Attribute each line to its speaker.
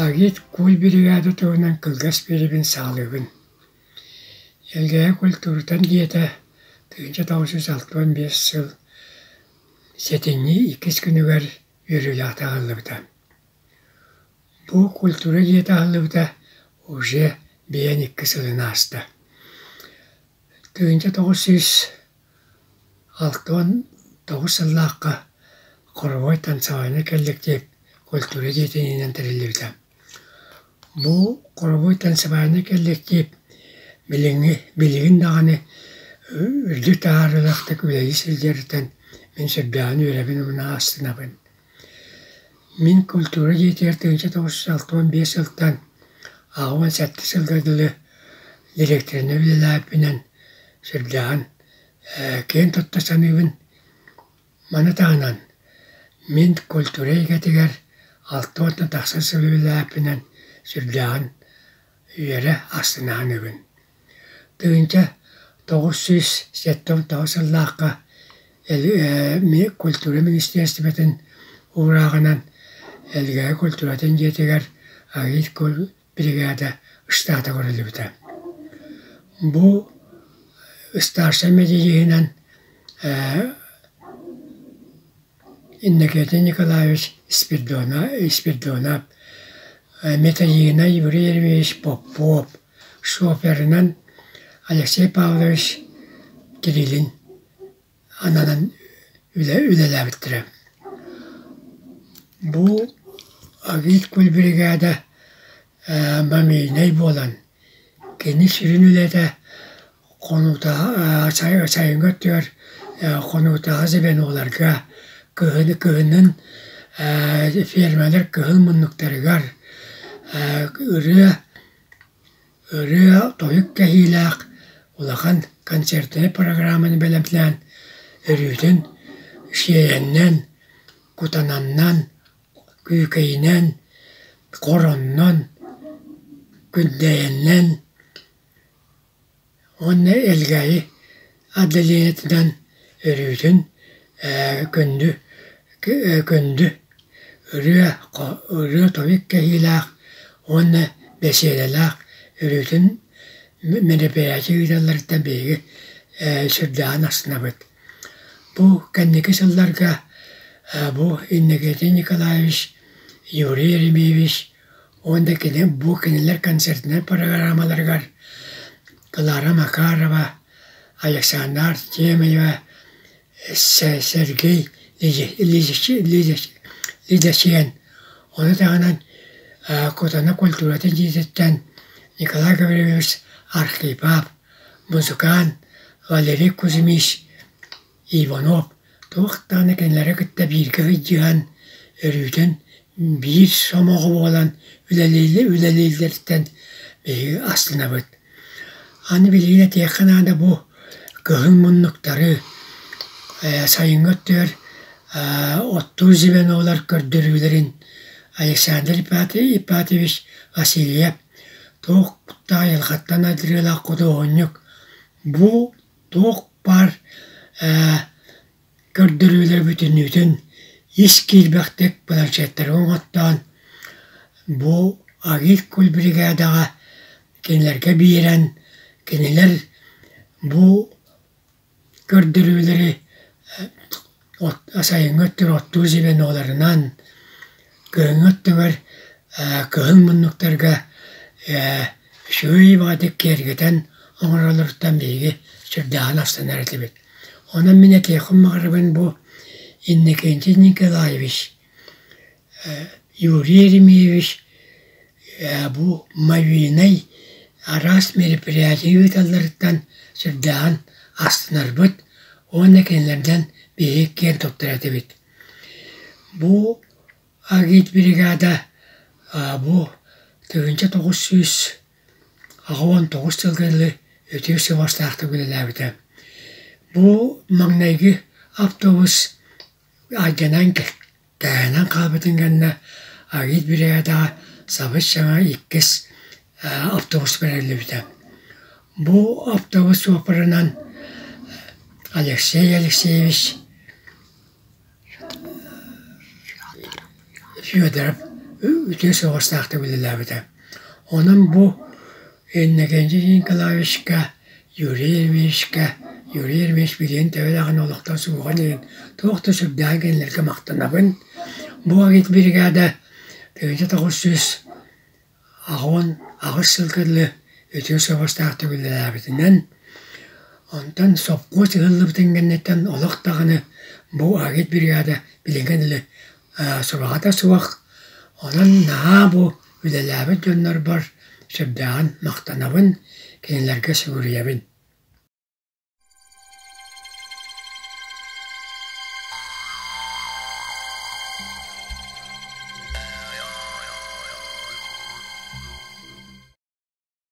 Speaker 1: Агит куй биригээдэ туһунан кылгас биэрэбин саҕалыыбын. Элгээйи культуратын дьиэтэ 1965 сыл сэтинньи иккис күнүгэр үөрүүлээхтик аһыллыбыта. Бу культура дьиэтэ аһыллыбыта уже биэн икки сылын ааста. 1969 сыллаахха хоровой танцевальнай кэллэктиип культура дьиэтинэн тэриллибитэ. Бу хоровой танцевальнай кэллэктиип билиҥҥи билигин даҕаны үрдүк таһаарыылаахтык үлэлии сылдьарыттан мин сүрдээҕин үөрэбин уонна астынабын. Мин культура дьиэтигэр 1965 сылтан 87 сылга дылы директорынан үлэлээбиппинэн сүрдээҕин киэн тутта саныыбын. Маны таһынан мин культура эйгэтигэр 60 тахса сыл үлэлээбиппинэн сүрдээҕин үөрэ астына саныыбын. 1979 сыллаахха культура министиэристибэтин уурааҕынан Элгээйи культуратын дьиэтигэр Агит бригада штата көрүллүбүтэ. Бу старшай мэдьийиһинэн Иннокентий Николаевич Спирдонов, Металлина Юрий Еремеевич Попов, шоферынан Алексей Павлович Кириллин ананан үлэлээбиттэрэ. Бу Агит-Куль бригада мобильнай буолан, кини сүрүн үлэтэ хонуутааҕы сайыҥҥы өттүгэр хонуутааҕы звеноларга, кыһынын фермалар кыһыл муннуктарыгар ырыа ырыа-тойук кэһиилээх улахан концертнай программаны бэлэмнээн өрүүтүн сиэйэннэн, кутананнан, күүкэйинэн, хороннон, күндэйэннэн Уонна Элгээйи отделениетынан өрүүтүн күндү күндү ырыа ырыа-тойук кэһиилээх уонна бэсиэдэлээх өрүүтүн мероприятие ыыталларыттан биһиги сүрдээҕин астынабыт. Бу кэнники сылларга бу Иннокентий Николаевич, Юрий Еремеевич Уонна кини бу кинилэр концертнай программаларыгар Клара Макарова, Александра Артемьева, Сергей Лидочен, ону таһынан Кутана культуратын дьиэтиттэн Николай Гаврильевич Архипов, музыкант Валерий Кузьмич Иванов туох даҕаны кинилэри кытта бииргэ сылдьыһан, өрүүтүн биир сомоҕо буолан үлэлииллэриттэн биһиги астынабыт. Аны билигин этиэххэ наада бу кыһын муннуктары, сайыҥҥы өттүгэр оттуур звенолар көрдөрүүлэрин Александр Ипатьевич Васильев туох да айылҕаттан адырыалаах худуоһунньук бу туох баар көрдөрүүлэр бүтүннүүтүн ис киирбэхтик планшеттары оҥоттоон бу агит-куль бригадаҕа кинилэргэ биэрэн кинилэр бу көрдөрүүлэри сайыҥҥы өттүгэр оттуур звеноларынан кыһыҥҥы өттүгэр кыһын муннуктарга үчүгэй баҕайытык киэргэтэн оҥороллоруттан биһиги сүрдээҕин астынар этибит. Онон мин этиэхпин баҕарабын бу Иннокентий Николаевич, Юрий Еремеевич бу мобильнай араас мероприятие ыыталларыттан сүрдээҕин астынарбыт уонна кинилэртэн биһиги киэн туттар этибит. Бу агитбригада бу 1989 сылга дылы үтүө суобастаахтык үлэлээбитэ. Бу маҥнайгы автобус алдьанан кэһэнэн хаалбытын кэннэ агитбригадаҕа сабыс-саҥа иккис автобус бэриллибитэ. Бу автобус суоппарынан Алексей Алексеевич Федоров. үтүө суобастаахтык үлэлээбитэ. Онон бу Иннокентий Николаевичка, Юрий Ильичка, Юрий Ильич билигин төһө даҕаны олохтон суоҕун иһин туох да сүрдээҕин кинилэргэ махтанабын. Бу агитбригада 1998 сылга дылы үтүө суобастаахтык үлэлээбитинэн, онтон сопхуос ыһыллыбытын кэнниттэн олох даҕаны бу агитбригада билиҥҥэ дылы сураҕата суох. Онон наһаа бу үлэлээбит дьоннорбор сүрдээҕин махтанабын, кинилэргэ сүгүрүйэбин.